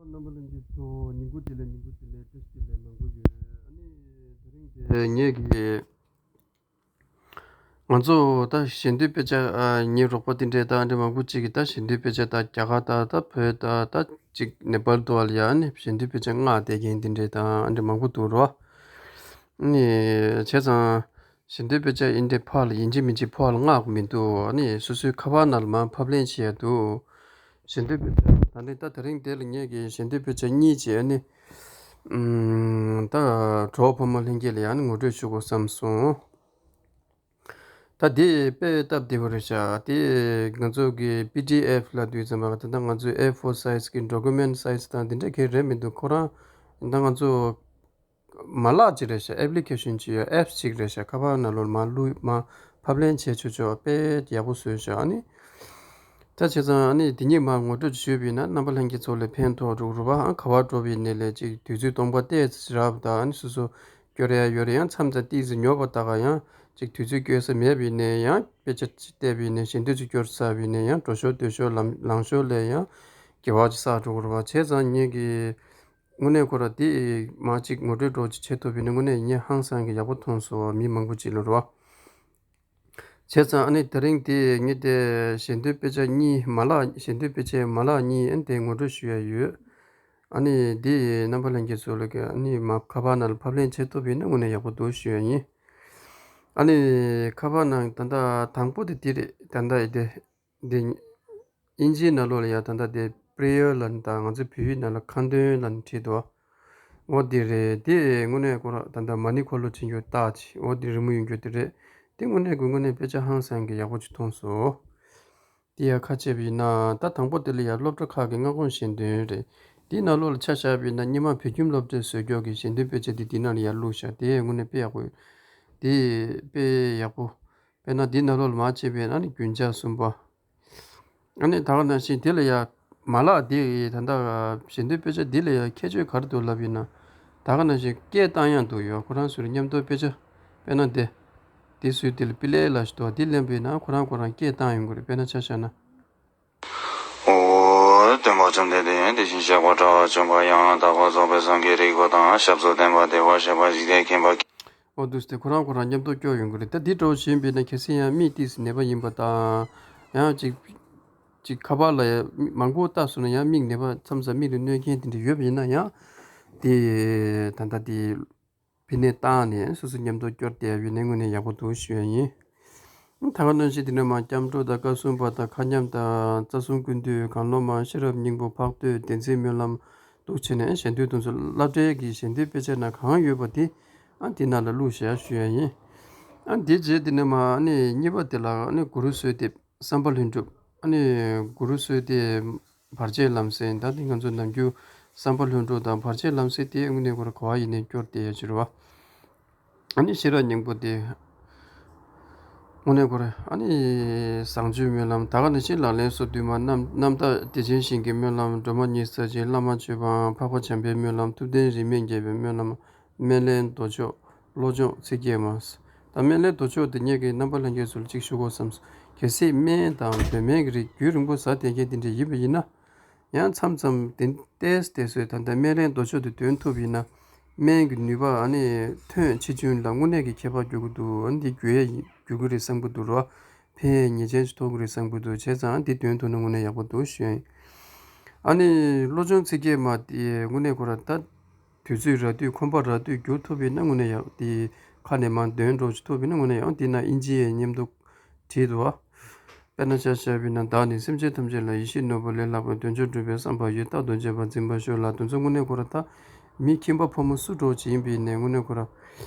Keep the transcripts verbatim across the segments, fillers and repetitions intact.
རྣམ་པ་ལྷན་རྒྱས་ཚོ་ཉིན་གུང་བདེ་ལེགས། ཉིན་གུང་བདེ་ལེགས། བཀྲ་ཤིས་བདེ་ལེགས། མང་པོ་ཡོད། ཨ་ནི་དེ་རིང་དེ་ངེད་ཀྱི་ང་ཚོ་ད་ཞལ་འདོན་དཔེ་ཆ་ཨ་ངའི་རོགས་པ་དེ་འདྲས་ད་ཨ་འདྲས་མང་པོ་ཅིག་གིས་ད་ཞལ་འདོན་དཔེ་ཆ་ད་རྒྱ་གར་ད་ད་བོད་ད་ད་ཅིག་ནེ་པཱལ་དུ་བ་ལ་ཡ་ཨ་ནི་ཞལ་འདོན་དཔེ་ཆ་མངགས་བསྡད་མཁན་དེ་འདྲས་ད་ཨ་འདྲས་མང་པོ་འདུག་རོ། ཨ་ནི་བྱས་ཙང་ཞལ་འདོན་དཔེ་ཆ་ཨིན་འདྲས་ཕར་ལ་ཡིན་གཅིག་མིན་གཅིག་ཕར་ལ་མངགས་དགོས་མི་འདུག་ཨ་ནི་སོ་སོའི་ཁ་པར་ནང་ལ་མར་ཕབ་ལེན་བྱེད་ཡ་འདུག་ཞལ་འདོན་དཔེ་ཆ་ད་ནི་ད་དེ་རིང་དེ་ལ་ངེད་ཀྱིས་ཞལ་འདོན་དཔེ་ཆ་གཉིས་བྱས་ཨ་ནི་ཨམ་ད་གྲོགས་ཕོ་མོ་ལྷན་རྒྱས་ལ་ཡང་ངོ་སྤྲོད་ཞུ་དགོས་བསམ་སོང་། ད་དེ་དཔེ་སྟབས་བདེ་པོ་རེད་ཤག་དེ་ང་ཚོ་གི་པི་ཌི་ཨེཕ་ལབ་དུས་ཙམ་པ་ད་ལྟ་ང་ཚོའི་ཨེ་ཕོར་སའེ་ཛི་གི་ཌོ་ཀུ་མེན་ཊི་སའེ་ཛི་དང་དེ་འདྲ་གང་རེད་མི་འདུག་ཁོ་རང་ད་ང་ཚོ་མ་ལག་ཅིག་རེད་ཤག་ཨེབ་ལི་ཀེ་ཤན་ཅིག་ཡོད། ཨེབ་སི་ཅིག་རེད་ཤག་ཁ་པར་ནང་ལོགས་མར་བླུགས་མར་ཕབ་ལེན་བྱས་ཆོག་ཆོག་དཔེ་ཡག་པོ་བཟོས་ཤག་ཨ་ནི། ད་བྱས་ཙང་ཨ་ནི་དེ་ཉིད་མར་ངོ་སྤྲོད་ཞུས་པ་ཡིན་ན་རྣམ་པ་ལྷན་རྒྱས་ཚོ་ལ་ཕན་ཐོགས་འགྲོ་གི་རེད་པ། ཨ་ག་པར་འགྲོ་བ་ཡིན་ནའི་ལས་ཅིག་དུས་ཚོད་སྟོང་པ་ཏོག་ཙམ་རག་པ་དང་ཨ་ནི་སོ་སོ་སྐྱོར་ཡ་ཡོད་རེད། ཡང་མཚམས་མཚམས་ཏོག་ཙམ་ཉོབ་པ་ད་ག་ཡང་ཅིག་དུས་ཚོད་སྐྱོལ་ས་མེད་པ་ཡིན་ནའི་ཡང་དཔེ་ཆ་ཅིག་བལྟས་པ་ཡིན་ནའི་ཞལ་འདོན་ཅིག་སྐྱོར་ཚར་བ་ཡིན་ནའི་ཡང་འགྲོ་ཞོར་སྡོད་ཞོར་ལམ་ལངས་ཞོར་ལ་ཡང་དགེ་བ་ཅིག་བསགས་འགྲོ་གི་རེད་པ། བྱས་ཙང་ངེད་ཀྱི་དངོས་གནས་ཁོ་ར་དེ་མར་ཅིག་ངོ་སྤྲོད་འདྲ་ཅིག་བྱེད་ཐུབ་པ་ཡིན་ན་དངོས་གནས་ངས་ཧང་སང་གི་ཡག་པོ་མཐོང་སོང་། མི་མང་པོ་ཅིག་ལ་རེད་པ། བྱས་ཙང་ཨ་ནི་དེ་རིང་དེ་ངས་དེ་ཞལ་འདོན་དཔེ་ཆ་གཉིས་མ་ལག་ཞལ་འདོན་དཔེ་ཆའི་མ་ལག་གཉིས་ཨ་ནི་དེ་ངོ་སྤྲོད་ཞུ་ཡ་ཡོད། ཨ་ནི་འདི་རྣམ་པ་ལྷན་རྒྱས་ཚོ་ལ་ཨ་ནི་མར་ཁ་པར་ནང་ལ་ཕབ་ལེན་བྱེད་ཐུབ་པ་ཡིན་ན་དངོས་གནས་ཡག་པོ་འདུག་ཞུ་ཡ་ཡིན། ཨ་ནི་ཁ་པར་ནང་ད་ལྟ་དང་པོ་དེ་འདི་རེད། ད་ལྟ་ཡི་དེ་འདི་ཨིན་ཇིའི་ནང་ལོགས་ལ་ཡ་ད་ལྟ་དེ་པྲེ་ཡར་ལབ་ནས་དང་ང་ཚོའི་བོད་ཡིག་ནང་ལ་ཁ་འདོན་ལབ་ནས་བྲིས་འདུག་འོ་དེ་རེད། དེ་དངོས་གནས་ཁོ་ར་ད་ལྟ་མ་ཎི་འཁོར་ལོ་བྲིས་རྒྱུ་རྟགས་ཅིག་འོ་དེ་རི་མོ་ཡོང་རྒྱུ་དེ་རེད། དེ་དངོས་གནས་ཀྱི་དངོས་གནས་དཔེ་ཆ་ཧང་སང་གི་ཡག་པོ་ཅིག་མཐོང་སོང་། དེ་ཡ་ཁ་ཕྱེ་བ་ཡིན་ན་ད་དང་པོ་དེ་ལ་ཡ་སློབ་གྲྭ་ཁག་གི་སྔ་དགོང་ཞལ་འདོན་རེད། དེའི་ནང་ལོགས་ལ་ཆ་བཞག་པ་ཡིན་ན་སྔོན་མ་བོད་ཁྱིམ་སློབ་གྲྭའི་བཟོ་བཀོད་ཀྱི་ཞལ་འདོན་དཔེ་ཆ་དེ་དེའི་ནང་ལ་ཡར་བླུགས་བཞག་དེ་དངོས་གནས་དཔེ་ཡག་པོ་ཡོད། དེ་དཔེ་ཡག་པོ། དཔེར་ན་དེའི་ནང་ལོགས་ལ་མར་ཕྱེ་བ་ཡིན་ན་ནི་རྒྱུན་ཆགས་གསུམ་པ། ཨ་ནི་ད་ག་ནང་བཞིན་དེ་ལ་ཡ་མ་ལག་དེ་ད་ལྟ་ཞལ་འདོན་དཔེ་ཆ་འདི་ལ་ཡ་ཁྱད་ཆོས་ག་རེ་འདུག་ལབ་ཡིན་ན། ད་ག་ནང་བཞིན་སྐད་བཏང་ཡག་འདུག་ཡོད། ཁོ་རང་ཚོའི་མཉམ་དུ་དཔེ་ཆ་དཔེར་ན་དེ། དེ་སུས་དེ་ལ་པི་ལེ་ལ་ཞིག་འདུག་དེ་ལེན་པ་ཡིན་ན་ཁོ་རང་ཁོ་རང་སྐད་བཏང་ཡོང་གི་རེད། དཔེར་ན་ཆ་བཞག་ན། ཨོ། སྟོན་པ་བཅོམ་ལྡན་འདས་དེ་བཞིན་གཤེགས་པ་དགྲ་བཅོམ་པ་ཡང་དག་པར་རྫོགས་པའི་སངས་རྒྱས་རིག་པ་དང་ཞབས་སུ་ལྡན་པ་བདེ་བར་གཤེགས་པ་འཇིག་རྟེན་མཁྱེན་པ། ཨོ་འདུག་སྟེ་ཁོ་རང་ཁོ་རང་མཉམ་དུ་སྐྱོར་ཡོང་གི་རེད། ད་འདི་འདྲ་བོ་བྱིན་པས་ན་གལ་སྲིད་ཡང་མིག་ཏིས་ནད་པ་ཡིན་པ་དང་། ཡང་ཅིག་ཅིག་ཁ་པར་ལ་ཡང་མང་པོ་བལྟས་སོང་ན་ཡང་མིག་ནད་པ་མཚམས་མཚམས་མིག་ལ་གནོད་མཁན་དེ་འདྲ་ཡོད་པ་ཡིན་ན་ཡང་། དེ་ད་ལྟ་དེ་ཕི་ནས་བཏང་ནས་སོ་སོ་མཉམ་དུ་སྐྱོར་བསྡད་ཡོད་ན་དངོས་གནས་ཡག་པོ་འདུག་ཞུ་ཡ་ཡིན། ད་ག་ནང་བཞིན་དེ་ནས་མར་སྐྱབས་འགྲོ་དང་བཀའ་སྲུང་བ་དང་མཁའ་མཉམ་དང་རྩ་གསུམ་ཀུན་འདུས་གང་བློ་མ་ཤེས་རབ་སྙིང་པོ་འཕགས་བསྟོད་བདེན་ཚིག་སྨོན་ལམ་འདུག་བྱས་ནས་ཞལ་འདོན་དེ་ཚོ་སློབ་གྲྭའི་གི་ཞལ་འདོན་དཔེ་ཆ་ནང་གང་ཡོད་པ་དེ་ཨ་དེ་ནང་ལ་བླུགས་བཞག་ཞུ་ཡ་ཡིན། ཨ་དེ་རྗེས་དེ་ནས་མར་ཨ་ནི་གཉིས་པ་དེ་ལ་ཨ་ནི་གུ་རུ་གསོལ་འདེབས་བསམ་པ་ལྷུན་གྲུབ། ཨ་ནི་གུ་རུ་གསོལ་འདེབས་བར་ཆད་ལམ་སེལ། ད་ནི་ང་ཚོ་ནམ་རྒྱུན་བསམ་པ་ལྷུན་གྲུབ་དང་བར་ཆད་ལམ་སེལ་དེ་དངོས་གནས་ཁོ་ར་ག་བ་ཡིན་ནའི་སྐྱོར་བསྡད་ཡ་ཅིག་རེད་བ། ཨ་ནི་ཤེས་རབ་སྙིང་པོ་དེ་དངོས་གནས་ཁོ་ར་ཨ་ནི་བཟང་སྤྱོད་སྨོན་ལམ་ད་ག་ནང་བཞིན་ལག་ལེན་སོ་བདུན་མ་རྣམ་རྣམ་དག་བདེ་ཆེན་ཞིང་གི་སྨོན་ལམ་སྒྲོལ་མ་ཉེར་གཅིག་བླ་མ་མཆོད་པ་འཕགས་པ་འཇམ་དཔལ་སྨོན་ལམ་ཐུབ་བསྟན་རིས་མེད་རྒྱས་པའི་སྨོན་ལམ། སྨན་བླའི་མདོ་ཆོག་བློ་སྦྱོང་ཚིག་བརྒྱད་མ། ད་སྨན་བླའི་མདོ་ཆོག་དེ་ངེད་ཀྱི་རྣམ་པ་ལྷན་རྒྱས་ཚོ་ལ་གཅིག་ཞུ་དགོས་བསམ་སོང་། གལ་སྲིད་སྨན་དང་བོད་སྨན་གྱི་རིགས་རྒྱུན་རིང་པོ་ཟ་བསྡད་མཁན་དེ་འདྲ་ཡིན་པ་ཡིན་ན། ཡང་མཚམས་མཚམས་དེ་ཏོག་ཙམ་ཏོག་ཙམ་ད་ལྟ་སྨན་བླའི་མདོ་ཆོག་དེ་འདོན་ཐུབ་ཡིན་ན། སྨན་གྱི་ནུས་པ་ཨ་ནི་ཐོན་ཆེ་ཆུང་ལ་དངོས་གནས་ཀྱི་ཁྱད་པར་འགྱུར་གྱི་འདུག་ཨ་ནི་འདི་འགྱུར་ཡ་ཡིན་འགྱུར་གྱི་རེད་བསམ་གྱི་འདུག་རོ། ཕན་ཡ་ཉེས་ཅན་ཞིག་ཐོབ་ཀྱི་རེད་བསམ་གྱི་འདུག་བྱས་ཙང་ཨ་འདི་འདོན་ཐུབ་ན་དངོས་གནས་ཡག་པོ་འདུག་ཞུ་ཡ་ཡིན། ཨ་ནི་བློ་སྦྱོང་ཚིག་བརྒྱད་མ་དེ་དངོས་གནས་ཁོ་ར་ད། དུས་ཚོད་རག་དུས་ཁོམ་པ་རག་དུས་བསྒྱུར་ཐུབ་པ་ཡིན་ན་དངོས་གནས་ཡག་དེ་ཁ་ནས་མར་འདོན་འགྲོ་ཅིག་ཐུབ་པ་ཡིན་ན་དངོས་གནས་ཡག་དེ་ན་ཨིན་ཇི་ཡི་མཉམ་དུ་བྲིས་འདུག་བ། དཔེར་ན་ཆ་བཞག་པ་ཡིན་ན་བདག་ནི་སེམས་ཅན་ཐམས་ཅད་ལ་ཡིད་བཞིན་ནོར་བུ་ལས་ལྷག་པའི་དོན་མཆོག་སྒྲུབ་པའི་བསམ་པ་ཡོད། རྟག་ཏུ་སྤྱད་པར་འཛིན་པར་ཤོག་ལ་དེ་ཚོ་དངོས་གནས་ཁོ་ར་ད་མི་ཁྱིམ་པ་ཕོ་མོ་སུ་འདྲ་ཅིག་ཡིན་པ་ཡིན་ནའི་དངོས་གནས་ཁོ་ར་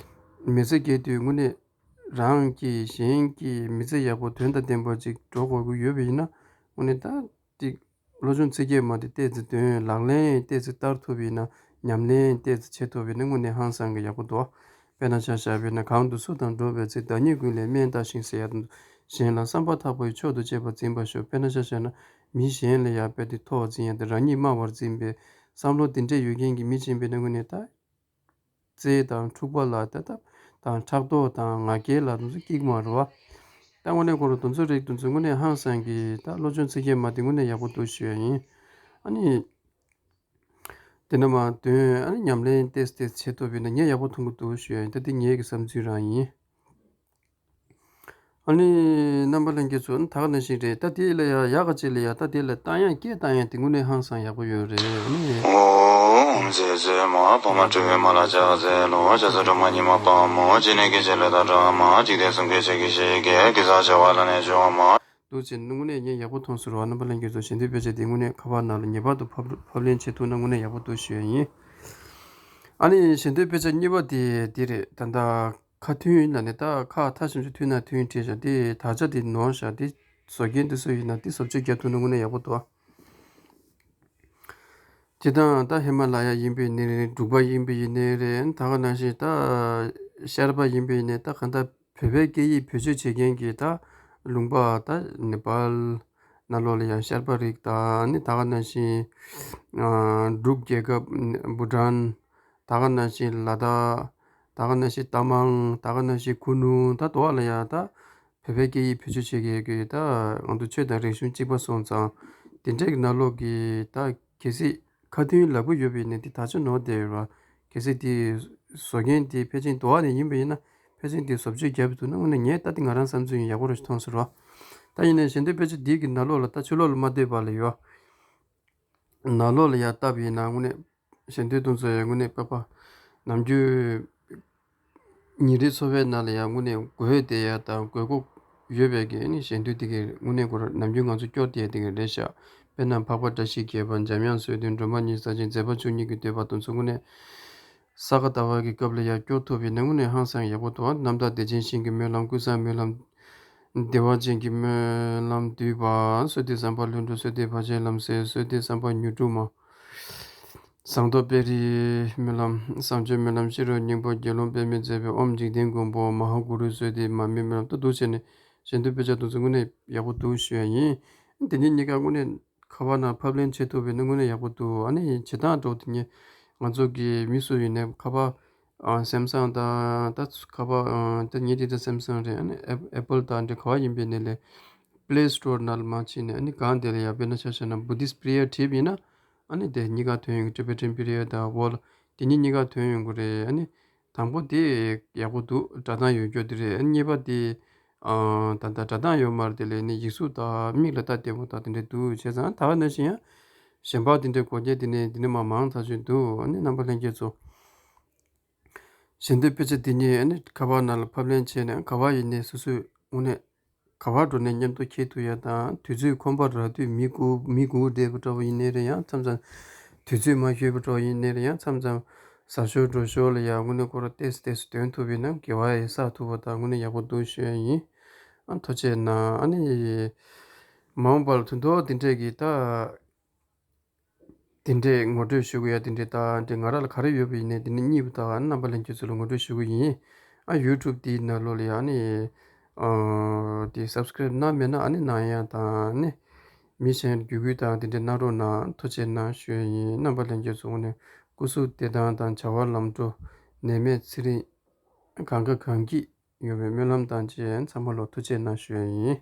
མི་ཚེ་སྐྱེལ་དུས་དངོས་གནས་རང་གིས་གཞན་གྱི་མི་ཚེ་ཡག་པོ་དོན་དང་ལྡན་པ་ཅིག་འགྲོ་དགོས་ཀྱི་ཡོད་པ་ཡིན་ན་དངོས་གནས་ད་ཅིག་བློ་སྦྱོང་ཚིག་བརྒྱད་མ་དེ་ཏོག་ཙམ་འདོན། ལག་ལེན་ཏོག་ཙམ་བསྟར་ཐུབ་པ་ཡིན་ན། ཉམས་ལེན་ཏོག་ཙམ་བྱེད་ཐུབ་པ་ཡིན་ན་དངོས་གནས་ཧང་སང་གི་ཡག་པོ་འདུག་དཔེར་ན་ཆ་བཞག་པ་ཡིན་ན་གང་དུ་སུ་དང་འགྲོགས་པའི་ཚེ། བདག་ཉིད་ཀུན་ལས་དམན་བལྟ་ཞིང་ཟེར་ཡ་དང་། གཞན་ལ་བསམ་པ་ཐག་པས་མཆོག་ཏུ་གཅེས་པར་འཛིན་པར་ཤོག་དཔེར་ན་ཆ་བཞག་ན་མི་གཞན་ལ་ཡ་དཔེ་དེ་མཐོ་བར་འཛིན་ཡ་དང་རང་ཉིད་དམའ་བར་འཛིན་པའི་བསམ་བློ་དེ་འདྲས་ཡོད་མཁན་གྱི་མི་ཅིག་ཡིན་པ་ཡིན་ན་དངོས་གནས་ད། རྩེ་དང་འཁྲུག་པ་ལ་ད་ལྟ་དང་ཕྲག་དོག་དང་ང་རྒྱལ་ལ་དེ་ཚོ་སྐྱིད་མ་རེད་བ། ད་དངོས་གནས་ཁོ་རང་དེ་ཚོ་རིགས་དེ་ཚོ་དངོས་གནས་ཧང་སང་གི་ད་བློ་སྦྱོང་ཚིག་བརྒྱད་མ་དེ་དངོས་གནས་ཡག་པོ་འདུག་ཞུ་ཡ་ཡིན། ཨ་ནི། དེ་ན་མ་དོན་ཨ་ནི་ཉམས་ལེན་ཏེས་ཏེས་བྱེད་ཐུབ་པ་ཡིན་ན་ངས་ཡག་པོ་མཐོང་གི་འདུག་ཞུ་ཡ་ཡིན། ད་དེ་ངའི་གི་བསམ་ཚུལ་རང་ཡིན། ཨ་ནི་རྣམ་པ་ལྷན་རྒྱས་ཚོ་ད་ག་ནང་བཞིན་རེད། ད་དེ་ལ་ཡ་ཡག་ག་ཅིག་ལ་ཡ་ད་དེ་ལ་བཏང་ཡག་སྐད་བཏང་ཡག་དེ་དངོས་གནས་ཧང་སང་ཡག་པོ་ཡོད་རེད། ཨ་ནི། ཨོ་ཨོམ་ཟེར་ཟེར་མ་འཕགས་མ་སྤྲུལ་པའི་མ་ལ་ཕྱག་འཚལ་ལོ། ཕྱག་འཚལ་སྒྲོལ་མ་ཉི་མ་དཔལ་མོ། སྤྱན་ནི་སྐད་ཅིག་ལས་དང་འགྲོ་བ་མ། འཇིག་རྟེན་གསུམ་མགོན་ཆེ་གེ་ཞེས་བརྒྱད། གེ་སར་བྱེ་བ་ལ་ནི་འབྱུང་བ་མ། འདུག་ཅེས་དངོས་གནས་ངས་ཡག་པོ་མཐོང་ཟེར་བ། རྣམ་པ་ལྷན་རྒྱས་ཚོ་ཞལ་འདོན་དཔེ་ཆ་དེ་དངོས་གནས་ཁ་པར་ནང་ལ་ངེས་པར་དུ་ཕབ་ཕབ་ལེན་བྱེད་ཐུབ་ན་དངོས་གནས་ཡག་པོ་འདུག་ཞུ་ཡ་ཡིན། ཨ་ནི་ཞལ་འདོན་དཔེ་ཆ་གཉིས་པ་དེ་འདི་རེད། ད་ལྟ་ཁ་མཐུན་ལ་ནི་ད་ཁ་མཐའ་གཞུམ་ཞིག་མཐུན་ན་མཐུན་བྲིས་བཞག་དེ་དག་ཆ་དེ་ནོར་བཞག་དེ་བཟོ་མཁན་དེ་ཚོ་ཡིན་ན་དེ་བཟོ་བཅོས་རྒྱག་ཐུབ་ན་དངོས་གནས་ཡག་པོ་འདུག་སྤྱིར་བཏང་ད་ཧི་མ་ལ་ཡ་ཡིན་པའི་ནི་རེད། འབྲུག་པ་ཡིན་པའི་ནི་རེད། ད་ག་ནང་བཞིན་ད་ཤར་པ་ཡིན་པའི་ནི་ད་ག་ད་བོད་པའི་སྐད་ཡིག་བེད་སྤྱོད་བྱེད་མཁན་གྱི་ད་ལུང་པ་ད་ནེ་པཱལ་ནང་ལོགས་ལ་ཡང་ཤར་པ་རིགས་དང་ནི་ད་ག་ནང་བཞིན་ཨ་འབྲུག་རྒྱལ་ཁབ་བྷུ་ཊཱན། ད་ག་ནང་བཞིན་ལ་དྭགས། ད་ག་ནང་བཞིན་རྟ་མང་། ད་ག་ནང་བཞིན་ཁུ་ནུ། ད་དོ་བ་ལ་ཡང་ད་བོད་པའི་སྐད་ཡིག་བེད་སྤྱོད་བྱེད་མཁན་གྱི་ད་ང་ཚོ་ཆོས་དང་རིག་གཞུང་གཅིག་པ་སོང་ཙང་དེ་འདྲའི་གི་ནང་ལོགས་ཀྱི་ད་གལ་སྲིད་ཁ་མཐུན་ལབ་ཀྱི་ཡོད་པ་ཡིན་ན་དེ་དག་ཆ་ནོར་བསྡད་ཡོད་ར། གལ་སྲིད་དེ་བཟོ་མཁན་དེ་ཕལ་ཆེར་འདུལ་བ་ནས་ཡིན་པ་ཡིན་ན་ཕལ་ཆེར་དེ་བཟོ་བཅོས་བརྒྱབ་འདུག་ན་དངོས་གནས་ངས་ད་དེ་ང་རང་བསམ་ཚུལ་ཡིན། ཡག་པོ་ར་ཞིག་མཐོང་ཟེར་བ། ད་ཡིན་ནའི་ཞལ་འདོན་དཔེ་ཆ་འདི་གི་ནང་ལོགས་ལ་ད་ཕྱི་ལོགས་ལ་མ་བལྟས་པ་ལ་ཡོད། ནང་ལོགས་ལ་ཡར་བལྟས་པ་ཡིན་ན་དངོས་གནས་ཞལ་འདོན་དེ་ཚོ་ཡང་དངོས་གནས་དཔེ་པ་ནམ་རྒྱུན་ཉིན་རེའི་འཚོ་བའི་ནང་ལ་ཡང་དངོས་གནས་དགོས་བསྡད་ཡ་དང་དགོས་མཁོ་ཡོད་པའི་གི་ནི་ཞལ་འདོན་དེ་གི་དངོས་གནས་ཁོ་རང་ནམ་རྒྱུན་ང་ཚོ་སྐྱོར་བསྡད་ཡ་དེ་གི་རེད་ཤག་དཔེར་ན་འཕགས་པ་བཀྲ་ཤིས་བརྒྱད་པ། འཇམ་དབྱངས་གསོལ་སྟོན། སྒྲོལ་མ་ཉི་ཤུ་རྩ་གཅིག་མཛད་པ་བཅུ་གཉིས་ཀྱི་བསྟོད་པ་དེ་ཚོ་དངོས་གནས་ས་ག་ཟླ་བ་གི་སྐབས་ལ་ཡར་སྐྱོར་ཐུབ་པ་ཡིན་ན་དངོས་གནས་ཧང་སང་ཡག་པོ་འདུག་རྣམ་དག་བདེ་ཆེན་ཞིང་གི་སྨོན་ལམ། ཀུན་བཟང་སྨོན་ལམ། བདེ་བ་ཅན་གྱི་སྨོན་ལམ་བསྡུས་པ། བསོད་བདེ་བསམ་པ་ལྷུན་གྲུབ། བསོད་བདེ་བར་ཆད་ལམ་སེལ། བསོད་བདེ་བསམ་པ་མྱུར་འགྲུབ་མ། ཟངས་མདོག་དཔལ་རིའི་སྨོན་ལམ། བཟང་སྤྱོད་སྨོན་ལམ། ཤེས་རབ་སྙིང་པོ། དགེ་སློང་པདྨས་མཛད་པའི་ཨོཾ་འཇིག་རྟེན་མགོན་པོ་མ་ཧཱ་གུ་རུ། བསོད་བདེ་མར་མེའི་སྨོན་ལམ། ད་འདུག་བྱས་ནས་ཞལ་འདོན་དཔེ་ཆ་དེ་ཚོ་དངོས་གནས་ཡག་པོ་འདུག་ཞུ་ཡ་ཡིན། དེ་གཉིས་གཉིས་ཀ་དངོས་གནས་ཁ་པར་ནང་ཕབ་ལེན་བྱེད་ཐུབ་པ་ཡིན་ན་དངོས་གནས་ཡག་པོ་འདུག་ཨ་ནི་བྱེད་སྟངས་འདྲ་བོ་དེ་ནི་ང་ཚོ་གི་མི་སུ་ཡིན་ནའི་ཁ་པར་ཨ་སེམ་སང་དང་ད་ཁ་པར་ཨ་ད་ངའི་དེ་ད་སེམ་སང་རེད། ཨ་ནི་ཨེ་ཨེ་པལ་དང་འདྲ་ག་བ་ཡིན་པའི་ནི་ལས་Play Store ནང་ལ་མར་ཕྱིན་ནས་ཨ་ནི་སྒང་དེ་ལ་ཡ་དཔེར་ན་ཆ་བཞག་ན་Buddhist Prayer བྲིས་པ་ཡིན་ན་ཨ་ནི་དེ་གཉིས་ཀ་ཐོན་ཡོང་གི Tibetan Prayer དང་Wall དེ་གཉིས་གཉིས་ཀ་ཐོན་ཡོང་གི་རེད། ཨ་ནི། དང་པོ་དེ་ཡག་པོ་འདུག་སྒྲ་གདངས་ཡོད་རྒྱུ་དེ་རེད། གཉིས་པ་དེ་ཨ་ད་ལྟ་སྒྲ་གདངས་ཡོད་མ་རེད། དེ་ལས་ནི་ཡིག་གཟུགས་དང་མིག་ལ་ལྟ་བདེ་པོ་དང་དེ་འདྲ་འདུག་བྱས་ཙང་ད་ག་ནང་བཞིན་ཡང་གཞན་པ་དེ་འདྲའི་གོ་རྒྱུ་དེ་ནས་དེ་ནས་མ་མང་ཙམ་ཞིག་འདུག་ཨ་ནི་རྣམ་པ་ལྷན་རྒྱས་ཚོ་ཞལ་འདོན་དཔེ་ཆ་དེ་ཉིད་ཨ་ནི་ཁ་པར་ནང་ལ་ཕབ་ལེན་བྱས་ནས་ག་བ་ཡིན་ནའི་སོ་སོས་དངོས་གནས་ག་བར་འགྲོ་ནས་མཉམ་དུ་འཁྱེར་ཐུབ་ཡ་དང་དུས་ཚོད་ཁོམ་པ་རག་དུས་མི་སྒུག་མི་སྒུག་བསྡད་པ་འདྲ་བོ་ཡིན་ནའི་རེད། ཡང་མཚམས་མཚམས་དུས་ཚོད་མ་ཤོར་བ་འདྲ་བོ་ཡིན་ནའི་རེད། ཡང་མཚམས་མཚམས་ཟ་ཞོར་འགྲོ་ཞོར་ལ་ཡང་དངོས་གནས་ཁོ་རང་ཏོག་ཙམ་ཏོག་ཙམ་འདོན་ཐུབ་པ་ཡིན་ན་དགེ་བ་ཡང་བསགས་ཐུབ་པ་དང་དངོས་གནས་ཡག་པོ་འདུག་ཞུ་ཡ་ཡིན། ཨ་ཐུགས་རྗེ་གནང་། ཨ་ནི་མ་འོངས་པ་ལ་དོན་དག་དེ་འདྲས་ཀྱི་ད། དེ་འདྲས་ངོ་སྤྲོད་ཞུ་གི་ཡ་དེ་འདྲས་ད་འདྲས་ང་རང་ལ་ག་རེ་ཡོད་པ་ཡིན་ནའི་དེ་ནི་གཉིས་པ་དག་རྣམ་པ་ལྷན་རྒྱས་ཚོ་ལ་ངོ་སྤྲོད་ཞུ་གི་ཡིན། ཨ་YouTube དེའི་ནང་ལོགས་ལ་ཡ་ཨ་ནི་ཨ་དེ་Subscribe གནང་མེད་ན་ཨ་ནི་གནང་ཡ་དང་ཨ་ནི་མི་གཞན་བརྒྱུད་སྐུལ་དང་དེ་འདྲས་གནང་རོགས་གནང་། ཐུགས་རྗེ་གནང་ཞུ་ཡ་ཡིན། རྣམ་པ་ལྷན་རྒྱས་ཚོ་དངོས་གནས་སྐུ་གཟུགས་བདེ་ཐང་དང་བྱ་བ་ལམ་འགྲོ་ནད་མེད་ཚེ་རིང་གང་དགའ་གང་སྐྱིད་ཡོང་བའི་སྨོན་ལམ་དང་བཅས་ཚང་མ་ལ་ཐུགས་རྗེ་གནང་ཞུ་ཡ་ཡིན།